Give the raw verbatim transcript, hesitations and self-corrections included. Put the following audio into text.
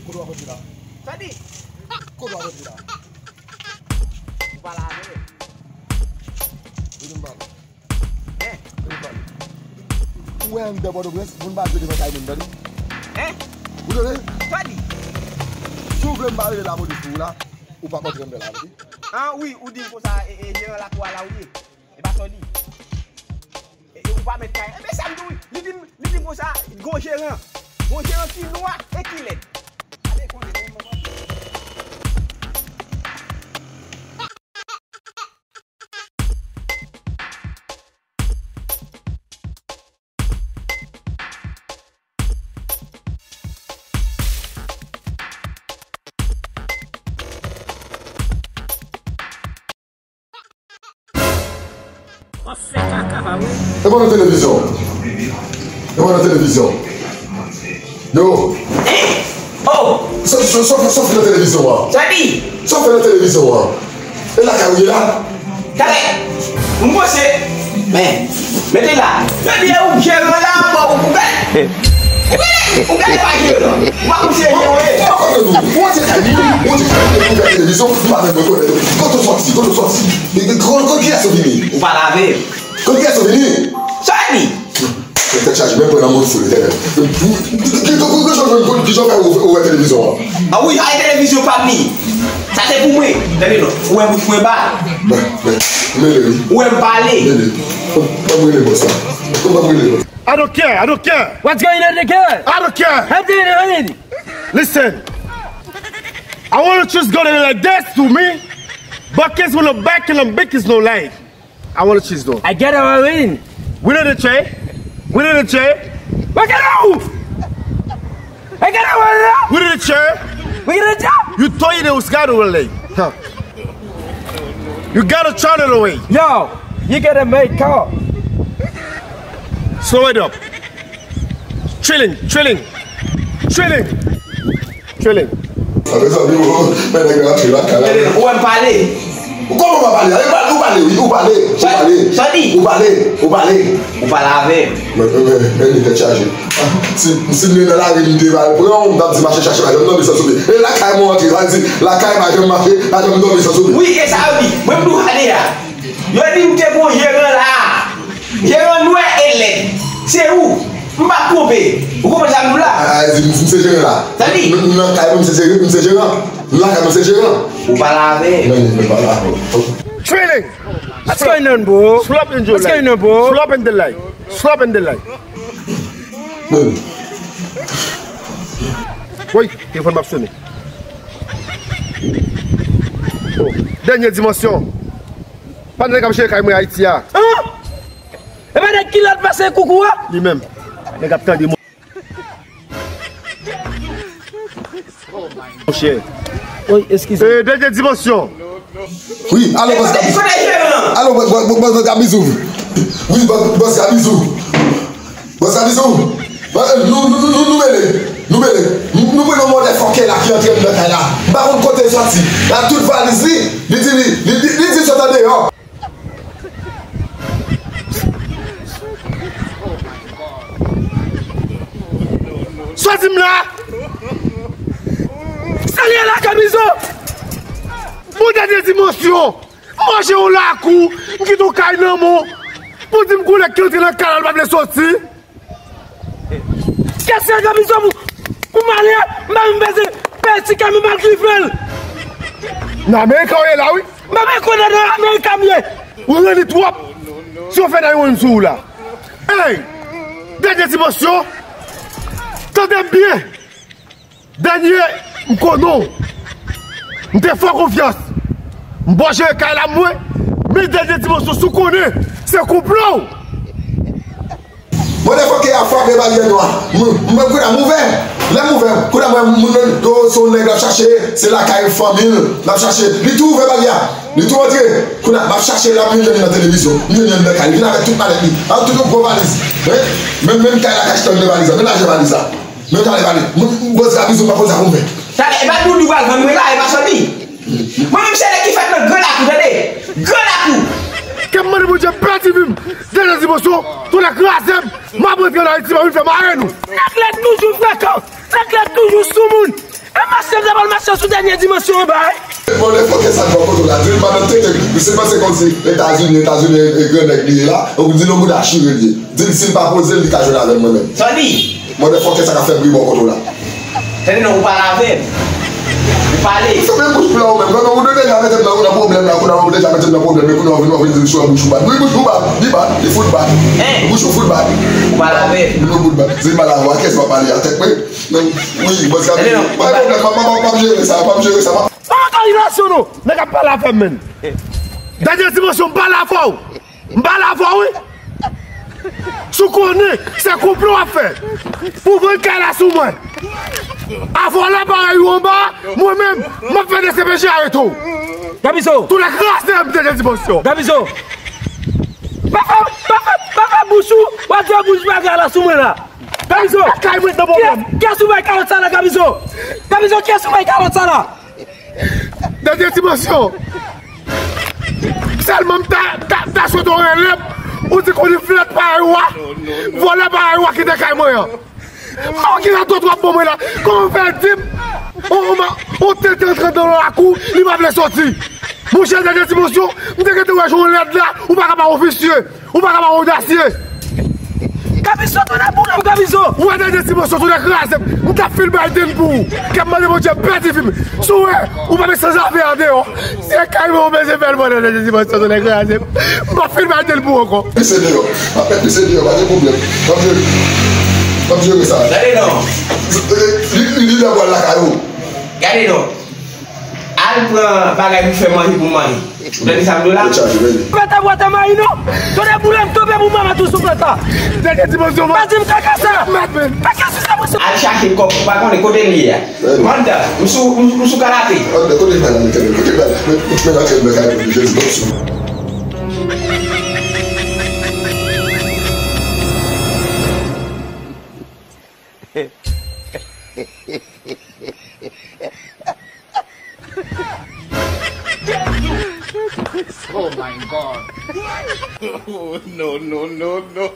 Kote w ap antre la? Sa di? Kote w ap antre la? Ou pa lave. Vin m pale. Hein? Vin m pale. Ou wè anndan Pòtoprens, moun pa dwe devan kay moun, tande? Hein? Ou tande? Sa di? Si w vle m pa rele lapolis pou ou la, ou p ap antre anndan la, tande? Ah wi, ou di m konsa, e, e jeran lakou a la ou ye. E pa sa w di. E, e, ou pa mèt kay. Ebyen, sa m di w, li di m, li di m konsa, gon jeran. Gon jeran ki nwa e ki lèd. Gade konnen, men mwen. W ap fè kaka pa vre. E pa nan televizyon. E pa nan televizyon. Yo. Oh! Sa, sa, sa, sa w fè nan televizyon an? Sa di? Sa w fè nan televizyon an? E lakay ou ye la? Talè. M panse. Men. Mete la. Sa di ou jeran la, bon, ou koupè. Ou gade pa jeran. Ou pa kouche jeran. Ou pa konn nou. Ou antre kay nou. Ou antre kay nou. Ou gade televizyon. Ou pa menm rekonèt. Kote w sòti? Kote w sòti? Kon, kon kiyès ou vini? Ou pa lave. Kon kiyès ou vini? Sa di? Tèt chaje, men pran nan moun foul, Letènèl. Ki, ki, ki, ki, ki jan w jwenn, ki jan w fè ou, ou wè televizyon an? Ah wi, ay televizyon pa m li. Sa se pou mwen. Tande non. Ou wè bouch mwen ba. Men, men, mele wi. Ou wè m pale. Mele. Ban m rele bòs la. Ban m rele bòs la. I don't care. I don't care. What's going on again? I don't care. Listen. I want to choose going like this to me. Buckets with no back and no big is no life. I want to choose though. I get our win. We know the chair. We know the chair. We get out. I get our win. We know the chair. We get a job. You told you was got away. Huh. You gotta turn it away. Yo, you gotta make call. Slow it up. Chilling, chilling, chilling, chilling. Sa mezanmi, men nèg la antre lakay la. Ou wè m pale. Kòman m pa pale? Ou pale, ou pale, wi, ou pale. Ou pale. Ou pale, ou pale. Ou pale avè m. Men, men, men, men li tèt chaje. Si, si m te nan lari, m te pral pran w, m t ap di mache chache, pa janm dòmi san soupe. E lakay mwen antre, sa di, lakay pa janm mache, pa janm dòmi san soupe. Wi, e sa yo di. Mwen m tou gade a. Yo di m te gon jeran la. Jeran nwè e lèd. Se ou. M pa twonpe. Ou konprann sa m di w la? Ah, di m, m se jeran la. Sa di? M, m nan kay mwen, m se jeran, m se jeran. M lakay mwen, m se jeran. Ou pa lave. Men, men, men, pa lave. Training. What's going on, bro? Slap in your life. What's going on, bro? Slap in the light. Slap in the light. Men. Woy, telefòn m ap sonnen. Oh, dènye dimansyon. Pa nèg ap jere kay mwen Ayiti a. An? E pa nèg ki lòt pase koukou a? Li menm. Nèg ap tande mwen. Monchè. Wi, eskize. E, dènye dimansyon. Wi, alo, bòs Gabizou. Alo, bòs, bòs, bòs, bòs Gabizou. Wi, bòs, bòs Gabizou. Bòs Gabizou. Bòs, nou, nou, nou, nou, nou mele. Nou mele. Nou, nou pran yon motherfucker la ki antre anndan kay la. M pa konn kote l sòti. La tout valiz li, li di li, li, li, li di l sot andeyò. Sòti m la! Salye la, Gabizou! Bon dènye dimansyon! M manje yon lakou, m kite yon kay nan men w. Pou di m gon nèg ki antre nan kay la, l pa vle sòti. Kèske Gabizou pou, pou malè, m pa menm bezwen pè ti kay mwen mal gripe l. Nan Amerika w ye la, wi. M pa bezwen konnen nan Amerika m ye. Ou rele twòp. Si w fè nan yon sou ou la. Ey! Dènye dimansyon. Tande m byen. Dènye, m konnen w. M te fè w konfyans. M bò jere kay la mwen. Men dènye dimansyon si w konnen se konplo w. Motherfucker a frape baryè nou a. M, m, kounye a m ouvè. Lè m ouvè, kounye a m wè moun nan, yo, se yon nèg l ap chache, se lakay fanmi l, l ap chache. Li tou ouvè baryè a. Li tou antre. Kounye a m ap chache la, m jwenn li nan televizyon. M jwenn li anndan kay. Li vin avèk tout malèt li. Avèk tout yon gwo valiz. Wi. Menm, menm kay la k achte anndan valiz la. Men lajè valiz la. Men talè pale. Mwen, bòs Gabizou pa konn sa pou m fè. Talè, e pa nou li pral vann mwen la, e pa sòti. Mwen menm se nèg ki fèt nan gran lakou, tande. Gran lakou. Ke m mande Bondye pèdi vi m. Dènye dimansyon, tonè kraze m. M ap rantre an Ayiti, m ap vin fè mare nou. Nèg la toujou frekan. Nèg la toujou sou moun. E Se m ta pral mache sou dènye dimansyon anba, wi. Bon, lè fòkè sa bò kote w la, di l pa nan tete, misye panse kòmsi Etazini, Etazini e gran nèg li ye la, ou di l yon bouda chire li ye. Di l si l pa poze l, li ka jwenn avè m mwen menm. Sa di? Mòdè fòkè sa ka fè bri bò kote w la. Tande non, ou pale avè m. Ou pale. Fèmen bouch blan ou menm. Kòm ou deja mete m nan, nan pwoblèm la, kounye a ou deja mete m nan pwoblèm, men kounye a ou vin, ou vin di m sou bouch ou bat. Wi, bouch ou bat, li bat, li fout bat. Hein? Bouch ou fout bat. Ou pale avè m. Li nou bout bat. Di m pale avè w, a kiyès m ap pale a, tèt mwen? Men, wi, bòs Gaby. Tande non, pa gen pwoblèm, m ap, m ap, m ap jere sa, m ap jere sa, m ap. Pa antre nan relasyon non, nèg ap pale avè m, menn. Dènye dimansyon, m pale avè w. M pale avè w, wi. Si w konnen, se konplo w ap fè. Pou w vann kay la sou mwen. A vòlè parèy ou anba, mwen menm, m ap fè D C P J arete w. Gabizo. Tou lè kraze m dènye dimansyon. Gabizo. Pa fè, pa fè, pa fè bouch ou, w ap fè bouch bagay la sou mwen la. Gabizo. Kay mwen nan pwoblèm. Kiyès, kiyès ou bay kalòt sa la, Gabizo? Gabizo, kiyès ou bay kalòt sa la? Dènye dimansyon. Sèlman m ta, ta, ta swete w rele m, ou di kounye flèt parèy wa, vòlè parèy wa ki te kay mwen an. Mwen ki nan tout w ap ban mwen la. Kòman w fè di m, on, on, on tenten antre nan lakou, li pa vle soti? Monchè, dènye dimansyon, m te gentan wè jan w lèd la, ou pa ka pa ofisye. Ou pa ka pa odasye. Gabizo, tounen boule m, Gabizo. Ou wè dènye dimansyon, tounen kraze m. M t ap fil Biden pou ou. Kè m mande Bondye pèdi vi m. Si w wè, ou pa bezwen zanzave andeyò. Se kay mwen ou bezwen fè l pandan dènye dimansyon, tounen kraze m. M ap fil Biden pou ou ankò. Mesye deyò. M ap met mesye deyò, pa gen pwoblèm. M ap jere. M ap jere sa. Gade non. Li, li, li lè pral lakay ou. Gade non. Al pran bagay pou fè manje pou manje. Ou tande sa m di w la? Pete bwat a mayi non. Tande boule m tonbe pou mama tou sou pete. Dènye dimansyon. Pa di m kaka sa. Kaka sou sa mwen. Al chache kòb ou pa konnen kote l ye a. Manda, m sou, m, m sou kanape. Manda, kote l pral la, kote l pral la? Men, men, men, men, men, men, Jezi, bon, sou. Oh my God. Oh, no, no, no, no.